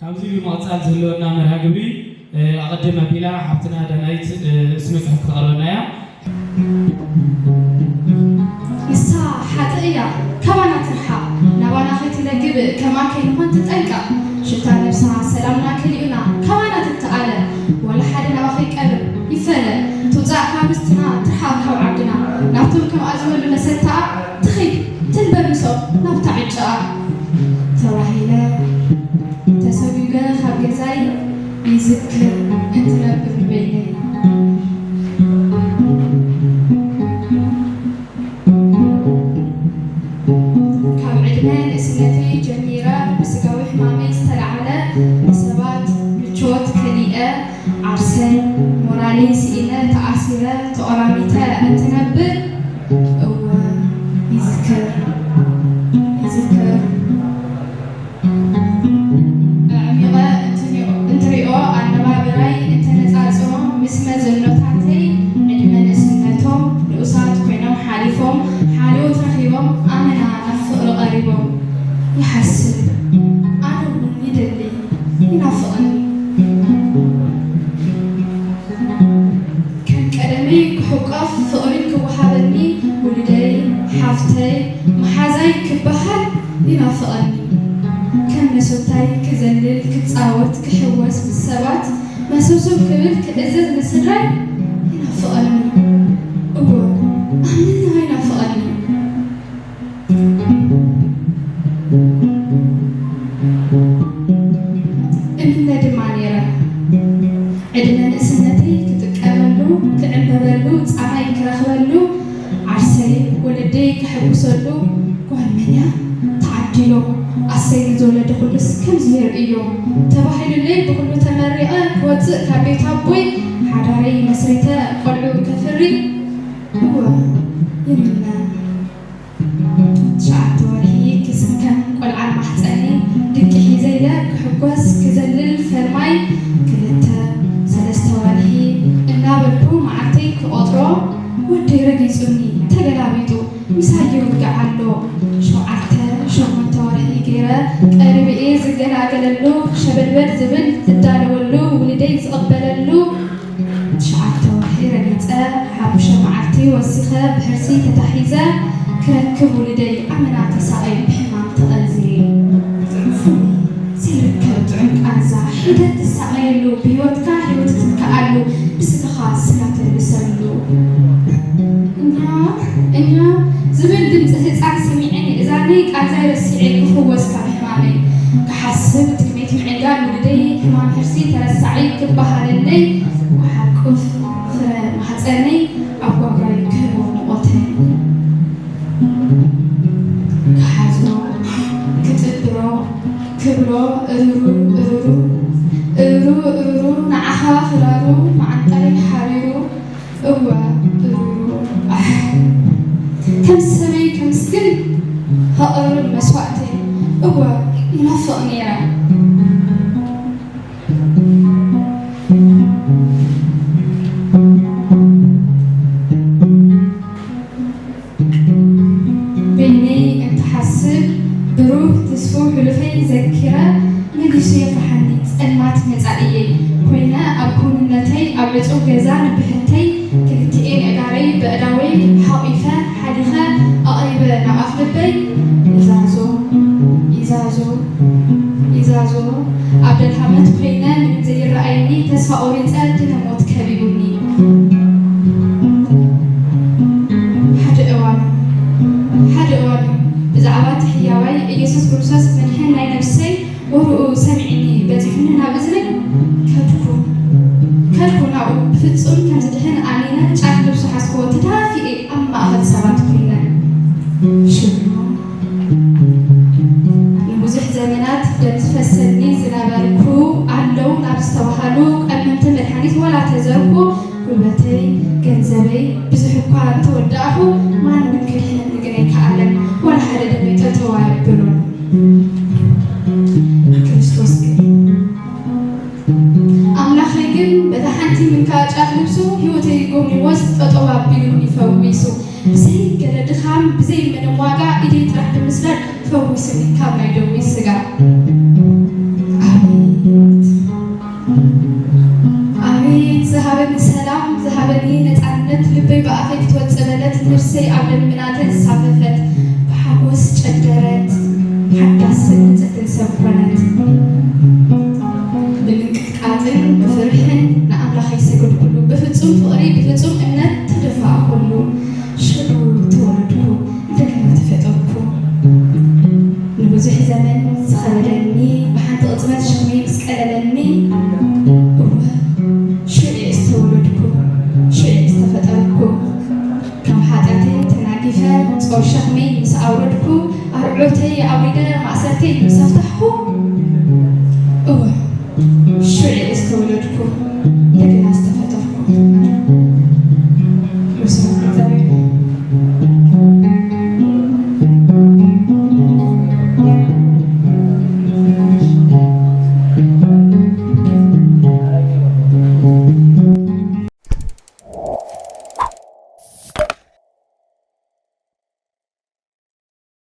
ኣብዚ ብምቕጻል ዝህልወና መርሃ ግብሪ፣ እ፣ ኣቐድም ኣቢላ ሓብትና ዳናይት፣ እ፣ ስነ ጽሑፍ ክተቕርበና እያ። ንሳ ሓጥእ እያ፣ ካባና ትርሓቕ፣ ናባና ከይትለግብ፣ ከማን ከይንኾን ትጠንቀቕ። ሽታ ነብሳ ሰላምና ከሊኡና፣ ካባና ትተኣለ፣ ዋላ ሓደ ናባ ከይቀርብ ይፈለ። ትውጻእ ካብ ርስትና፣ ትርሓቕ ካብ ዓድና፣ ናብቶም ከምኣ ዝበሉ መሰታኣ ትኺድ ትንበር ምስኦም ናብታ ዕጫኣ ተባሂለ ተሰጒገ ካብ ገዛይ ይዝክር እንትነብር ንበይነይ። ካብ ዕድመ ንእስነተይ ጀሚረ ብስጋዊ ሕማመይ ዝተላዕለ ንሰባት ምቾት ከሊኤ ዓርሰይ ሞራለይ ስኢነ ተኣሲረ ተቆራሚተ እንትነብር እወ ይዝክር ይዝክር። ኣዕሚቐ እንትሪኦ ኣነባብራይ እንተነጻጽሮ ምስ መዘኖታተይ ዕድመ ንእስነቶም ንኡሳት ኮይኖም ሓሊፎም ሓልዮት ረኺቦም ኣመና ናብ ፍቕሪ ቀሪቦም ይሓስብ ኣነ እውን ይደሊ ይናፍቐኒ። ከም ቀደመይ ክሕቆፍ ፍቕሪ ክወሃበኒ ውሉደይ ሓፍተይ መሓዛይ ክበሃል ይናፍቐኒ። ከም መሶታይ ክዘልል ክጻወት ክሕወስ ምስ ሰባት መሰብሰብ ክብል ክእዘዝ ንስድራይ ይናፍቐኒ። እወ ኣመና ይናፍቐኒ። እምነ ድማ ነይረ። ዕድመ ንእስነተይ ክጥቀመሉ ክዕምበበሉ ጻማይ ክረኽበሉ ዓርሰይ ወለደይ ከሐጉሰሉ ጓል መን እያ ተዓዲሎ ኣሰይ ንዝወለደ ኩሉስ ከምዚ ነይሩ እዮ ተባሂሉለይ ብኩሉ ተመሪቐ ክወፅእ ካብ ቤት ኣቦይ ሓዳረይ መስሪተ ቆልዑ ከፍሪ እወ ይምነ። ትሽዓተ ወርሒ ክስከም ቆልዓ ማሕፀነይ ድቂ ሒዘ ኢለ ክሕጎስ ክዘልል ፈልማይ ክልተ ሰለስተ ወርሒ እናበልኩ መዓልተይ ክቆፅሮ ወደይ ረጊፁኒ ተገላቢጡ ምሳይ ይውግዕ ኣሎ። ሸውዓተ ሸሞንተ ወርሒ ገይረ ቀሪበ እየ ዝገላገለሉ ሸበድበድ ዝብል ዝዳለወሉ ውልደይ ዝቕበለሉ ትሽዓተ ወርሒ ረጊፀ ሓሙሽተ መዓልቲ ወሲኸ ብሕርሲ ተታሒዘ ክረክብ ውሉደይ ኣመና ተሳቐየ ብሕማም ተቐንዝየ። ፍሉይ ዘይርከብ ጥዑም ቃንዛ ሒደት ትሳቐየሉ ብህይወትካ ህይወት ትትክኣሉ ብስጋኻ ስጋ ተልብሰሉ። እኛ እኛ ዝብል ድምፂ ህፃን ሰሚዐ ንእዛነይ ቃንዛይ ረሲዐ ክፍወስ ካብ ሕማመይ ክሓስብ ጥሜት ምዕንጋል ውሉደይ ሕማም ሕርሲ ተረሳዒ ክበሃለለይ ክሓቁፍ ፍረ ማህፀነይ ኣብ ጓጓይ ክህቦ ሙቐተይ ክሓዝኖ ክጥብሮ ክብሎ እሩሩ እሩሩ እሩሩ እሩሩ ንዓኻ ክራሩ መዓንጣይ ሓሪሩ እወ እሩሩ ኣሕ ከም ሰበይ ከምስግን ከቕርብ መስዋእተይ እወ ይናፍቕ ነይረ። በይነይ እንትሓስብ ብሩህ ትስፉው ሕሉፈይ ዘኪረ መሊሱ የፍርሓኒ ጸልማት መጻኢየይ ኮይነ ኣብ ክውንነተይ ኣብ ዕጹው ገዛ ንብሕተይ ክልቲኤን ኣእጋረይ በእዳወይ ሓቒፈ ሓሊኸ ኣቕሪበ ናብ ኣፍ ልበይ ይዛዞ ይዛዞ ይዛዞ ኣብ ደልሃመት ኮይነ ምንም ዘይረኣየኒ ተስፋ ቆሪጸ ድነ ሞት ከቢቡኒ። ሓደ እዋን ሓደ እዋን ብዛዕባ እቲ ሕያዋይ ኢየሱስ ክርስቶስ መድሕን ናይ ነብሰይ ወርኡ ሰሚዕኒ በጺሑኒ ናብ እዝነይ ከድኩ ከድኩ ናብኡ ብፍጹም ከም ዝድሕን ኣሚነ ጫፍ ልብሱ ሓዝክዎ ተዳፊኤ ኣብ ማእኸል ሰባት ኮይነ ሽሉ ንብዙሕ ዘመናት ደም ዝፈሰኒ ዝነበርኩ ኣለዉ ናብ ዝተባሃሉ ቀመምቲ መድሓኒት ዋላ ተዘርኩ ጉልበተይ ገንዘበይ ብዙሕ እኳ እንተወዳእኹ ማንም ክድሕነኒ ግን ኣይከኣለን ዋላ ሓደ ደመይ ጠጠው ኣየብሉን ክርስቶስ ግን ኣምላኸይ ግን በታ ሓንቲ ምንካእ ጫፍ ልብሱ ህይወተይ ጎብንዎስ ጠጠው ኣቢሉኒ ፈዊሱ ብዘይ ገለ ድኻም ብዘይ ምንም ዋጋ ኢደይ ጥራሕ ብምስዳድ ፈዊሱኒ ካብ ናይ ደዌ ስጋ ኣሜን ሰይ ኣብ ደመናተ ዝሳፈፈት፣ ብሓጎስ ጨደረት፣ ሓዳስን ንጽህትን ሰብ ኮነት። ብምንቅጥቃጥን ብፍርሕን ንኣምላኸይ ሰገድኩሉ። ብፍጹም ፍቕሪ፣ ብፍጹም እምነት ተደፋእኩሉ። ሽዑ ተወለድኩ፣ እንደገና ተፈጠርኩ። ንብዙሕ ዘመን ዝኸበደኒ፣ ብሓንቲ ቅጽበት ሸኽመይ ምስ ቀለለኒ፣ እወ፣ ሽዑ እየ ዝተወለድኩ፣ ሽዑ እየ ዝተፈጠርኩ። ካብ ሓጢኣተይ ተናጊፈ፣ ጾር ሸኽመይ ምስ ኣውረድኩ፣ ኣርዑተይ ኣውሪደ፣ ማእሰርተይ ምስ ኣፍታሕኩ፣ እወ፣ ሽዑ እየ ዝተወለድኩ።